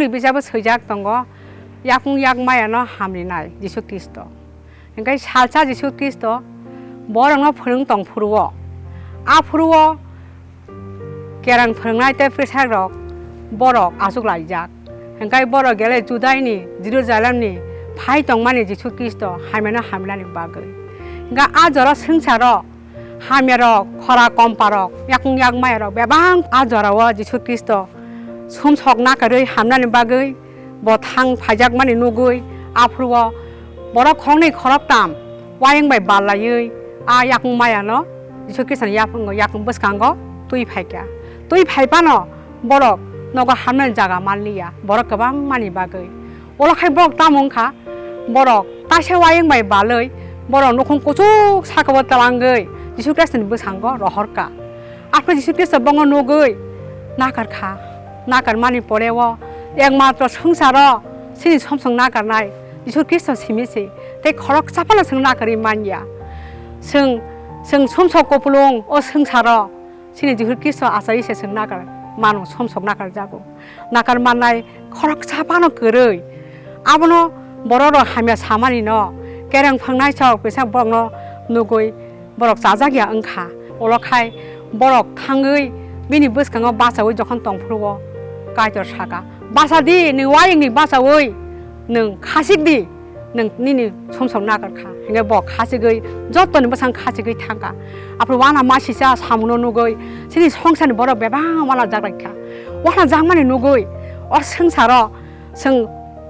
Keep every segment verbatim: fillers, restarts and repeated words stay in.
Bijabo swijak tongo, yakung yak maya no hamrinai Jisu Khristo. Hingke salsa Jisu Khristo borokno phwrwng tong phuru o, a phuru o kereng phwrwngnai tei pwrwsaikrok borok achuk laijak. Hingke borok gele Judaini Jerusalemni phai tongmani Jisu Khristo hamyano hamnani bagwi. Hingke a jora swngcharo hamyarok, khora komparok, yakung yak mayarok bebang a jorao Jisu Khristo sumsok nakarwi hamnani bagwi bo thang phaijakmani nugwi, aphuru o borok khoroknwi khoroktam wayang bai ballaiwi a yakung mayano Jisu Khristoni yaphango, yakung bwskango twi phaikha. Twi phaiphano borok nogo hamnani jaga manliya, borok kwbangmani bagwi. Olo khai borok tamo wngkha, borok taisa wayang bai balwi borok nukhung kuchuk sakao twlangwi Jisu Khristoni bwskango rohorkha. Aphuru Jisu Khristo bono nugwi nakarkha. Nakarmani pore o ekmatro swngcharo chini somsok nakarnai Jisu Khristo simi se, tei khoroksa phano chwng nakarwi manya. Chwng, chwng somsok kupulung o swngcharo chini Jisu Khristo achai se chwng nakar mano, somsok nakar jago. Nakar mannai khoroksa phano kwrwi. Abono borok rok hamya samani no, kereng phangnai chok pisa borok no nugwi borok chajak ya wngkha. Olo khai borok thangwi bini bwskango bachaui jokhon tong phuru o Kaitor saka, "Bacha di, nwng wayang ni bachaui nwng khachik di, nwng nini somsok nakarkha." Hingke bo khachigwi jotoni bwsang khachigwi thangkha. Aphuru wana masisa samungno nugwi chini songsarni borok bebak wana jaklaikha. Wana jakmani nugwi o swngcharo chwng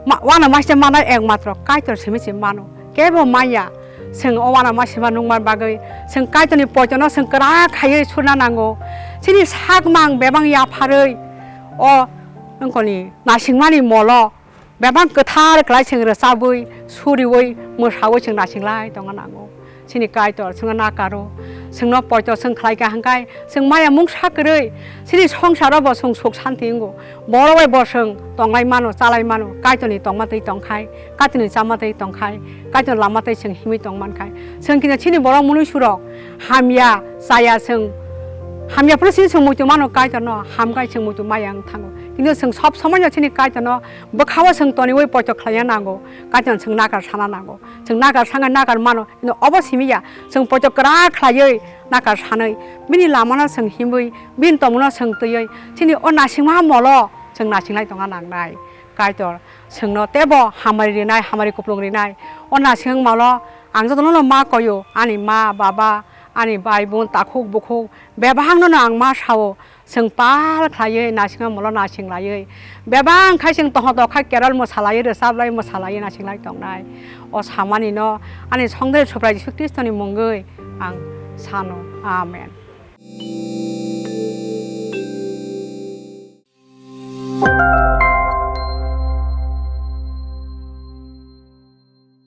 ma-, wana masisa manai ekmatro Kaitor simi se mano. Kebo manya. Chwng o wana masima nukmani bagwi chwng Kaitorni poitono chwng kwrak khaiwi surna nango. Chini sak mang bebak yapharwi o wngkoni nasingmani molo bebak kwthar khlai chwng rwchabwi, suriwi, mwsawi chwng nasinglai tongna nango. Chini Kaitor chwngno nakaro, chwngno poito chwng khlaikha hwnkhe chwng maya mungsa kwrwi chini songsaro bo chwng suk santi wngo. Borok bai bo chwng tonglai mano, chalai mano, Kaitorni tongma twi tongkhai, Kaitorni chama twi tongkhai, Kaitorni lama twi chwng himwi tong mankhai. Chwng kisa chini borok mwnwi surok hamya chaya chwng, hamya phano chini chwng muitu mano Kaitorno, hamkhai chwng muitu maya wng thango. Kintu chwng sob somoino chini Kaitorno bwkhao chwng toniwi poito khlaina nango, Kaitorno chwng nakar sana nango. Chwng nakar sangkhe nakar mano, kintu obo simi ya, chwng poito kwrak khlaiwi nakar sanwi bini lamano chwng himwi, bini tongmungno chwng twiwi, chini o nasingma molo chwng nasinglai tongna nangnai. Kaitor chwngno teibo hamari rinai, hamari kupulung rinai. O nasing molo ang jotono ma koyo, ani ma, baba, ani bai, bun, takhuk, bukhuk, bebakno ang ma sao. Chwng pal khlaiwi nasingma molo nasing laiwi, bebak khai chwng tongthok khai carol mwsalaiwi, rwchaplai mwsalaiwi nasinglai tongnai. O samani no ani Songdari Subrai Jisu Khristoni mungwi ang sano. Amen.